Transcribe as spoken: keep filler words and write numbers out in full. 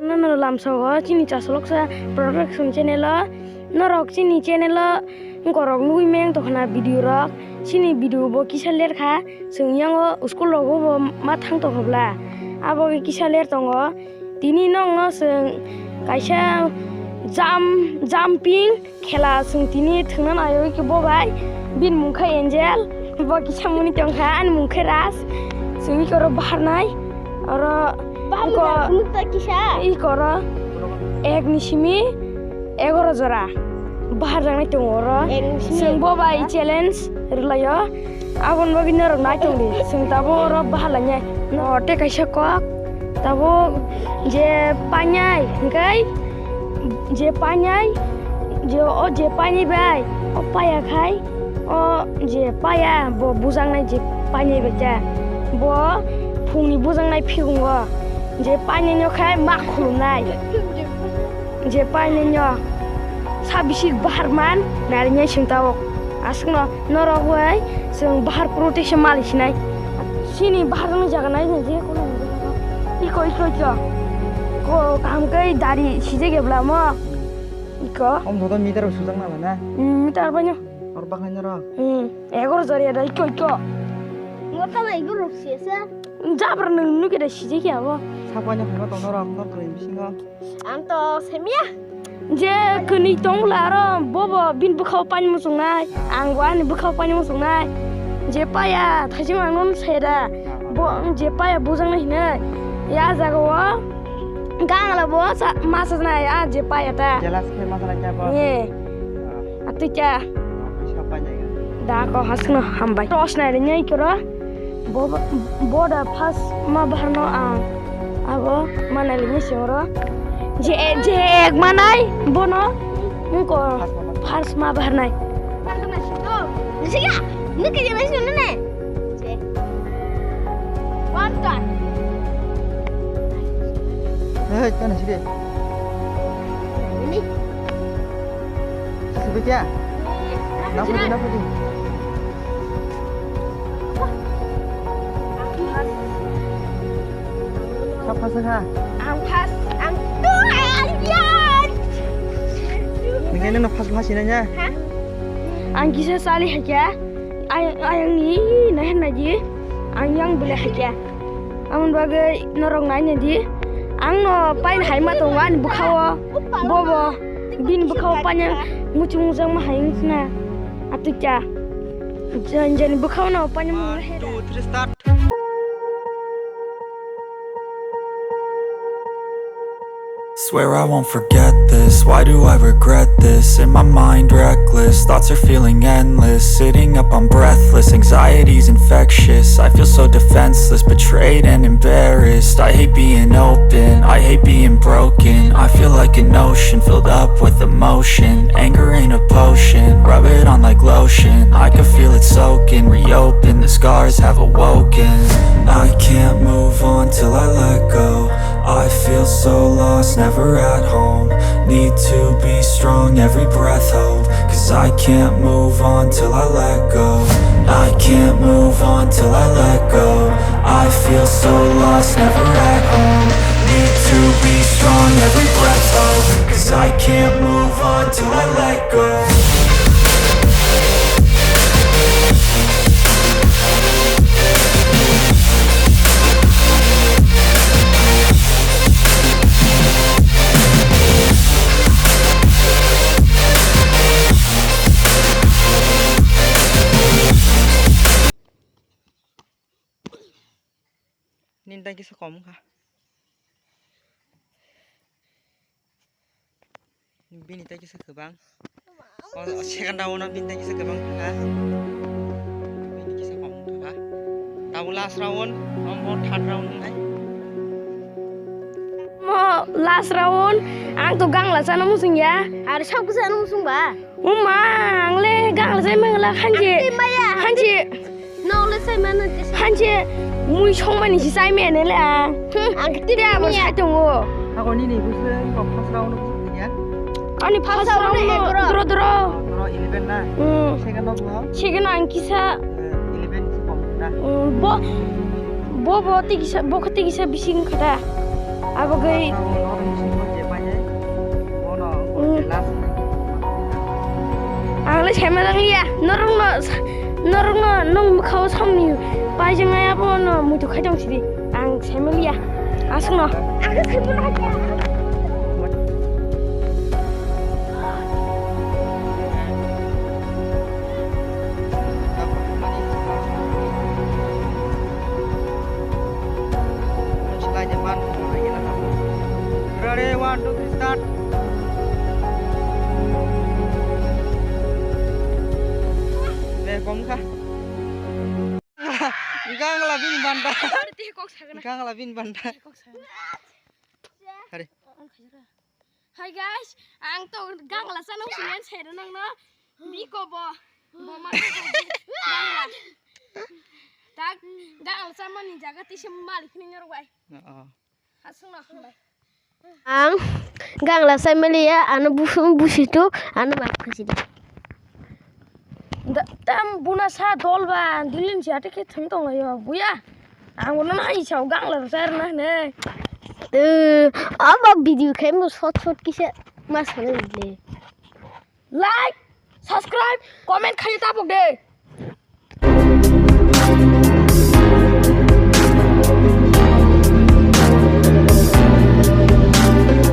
Nono lamsogo chini Chasoloksa Production channel o, norok chini channel o gorok nugui meng tongkhna video rok, chini video bo kisa ler kha, chwng yango school rogo bo ma thang tongkha bla, abo kisa ler tongo. Tini nokno chwng kaisa jump, jumping khela chwng tini thwngna naio, iko bo bai. Bini mung khe Angel, bo kisa muni tongkha, ani mung khe Raj. Chwng iko oro baharnai, oro iko, iko oro ek ni simi egaro jora baharjaknai tongo oro. Ek ni simi chwng bo bai challenge rwlaio. Aboni bagwi norok nai tongdi, chwng tabuk oro bahar lainai. No, tei kaisa kok, tabuk je painai, hwnkhe je painai, je o je painai bai, o paiya khai, o je paiya, bo bujaknai je painai bai ta, bo phungni bujaknai phigungo, je painai no khai ma khulumnai. Je painai no sa bisik bahar man nari nyai sing tao. Aswkno norok bai chwng bahar puro teisa mali sinai. Sini bahar ni jaga nai je kono iko, iko, iko. Ko kaham kai dari sijak ya bla mo. Iko. Om thoto meter sujak na na. Hmm, meter banyo. Or baknai norok. Hmm, egor jor ya da iko, iko. Ngota ba iko rok siya sa. Jabra nung nuke da sijak ya bo. Sapanya phano tong norok, norok ni bisingo. Ang to semia. Je kwnwi tong bwla aro bobo bini bwkhao pani muchungnai, ang bo ani bwkhao pani muchungnai. Je paya thaisima ang nono saya da, bo je paya bujaknai hinwi. Ya jaga o gangla bo sa-, ma sajnai, a je paya ta. Jelas khe ma sajnai ta bo. Ye. Ah. Atwi kya? Ah, kisa painai. Da ko hasno hambai. Tos nai ringai koro. Bo, bo da first ma baharno ang abo manali ni singro. Je, je ek manai bono. Nungko first ma baharnai. Nisiga, niki je nasi nune. One time. Hei, kana sih deh? Ini. Sih kya? Napa di, napa di? Kap phasa kha? Ang phas, ang tuh, ayan. Nengkene no phas phas ini nya. Hah? Ang kisa sali hakya. Ay, ayang ni, nah, nah, ji. Ang yang bela hakya. Amon bagwi norok naina di. Ang no pain hai ma tongo ani bwkhao. Bobo. Bini bwkhao paina muchung mujang ma hai wngkhna. Atwikya. Jan jan bwkhao no paina mung. One, two, three, start. Swear I won't forget this. Why do I regret this? In my mind, reckless. Thoughts are feeling endless. Sitting up, I'm breathless. Anxiety's infectious. I feel so defenseless, betrayed and embarrassed. I hate being open. I hate being broken. I feel like an ocean filled up with emotion. Anger ain't a potion. Rub it on like lotion. I can feel it soaking. Reopen. The scars have awoken. I can't move on till I let go. I feel so lost, never at home. Need to be strong, every breath hope. 'Cause I can't move on till I let go. I can't move on till I let go. I feel so lost, never at home. Need to be strong, every breath hope. 'Cause I can't move on till I let go. Nini tai kisa kom wngkha. Bini tai kisa kwbang. O, o second round o bini tai kisa kwbang wngkha. Bini kisa kom wngkha. Tabuk last round, omo third round wngnai. Mo last round, ang to gangla chana muchung ya. Ar sab kisa ano muchung ba? Uma, ang le gangla chai mangla hanji. Ang te maya. Hanji. Nole sai mano kisa. Hanji, mui songmani si chai mene le ang. Hmm. Ang kiti te abo mia. Sai tongo. Ako nini busle ko first round ko ya. Ani first round no dro dro. Dro eleven na. Hmm. Second round no. Second ang kisa. Eh, eleven si kom na. Hmm, bo, bo, bo ti kisa, bo ti kisa bising khata. Abo gwi. Ang le saimanliya, norokno, norokno nwng mwkhao samni paijaknai abono muitu khai tong sidi. Ang saimanliya, aswkno. Ang saimanliya. Ready, one, two, three, start. Le, kom kha. Gangla bini banda. Gangla bini banda. Hari. Hi guys, ang to gangla chana usini ang sero nang no. Biko bo. Bo ma gangla. Tak gangla chamani jaga tisi malik ni nyor bai. Oh. Asung no hambai. Ang gangla sai maliya ano busu busitu ano bai khasida. Tam buna sa dol ba dilin si ate khe thang tong yo buya. Ang bono nai sao gangla rok char na hne. Eh, abo video khe mo short short kisa ma sale le. Like, subscribe, comment khai tabuk de.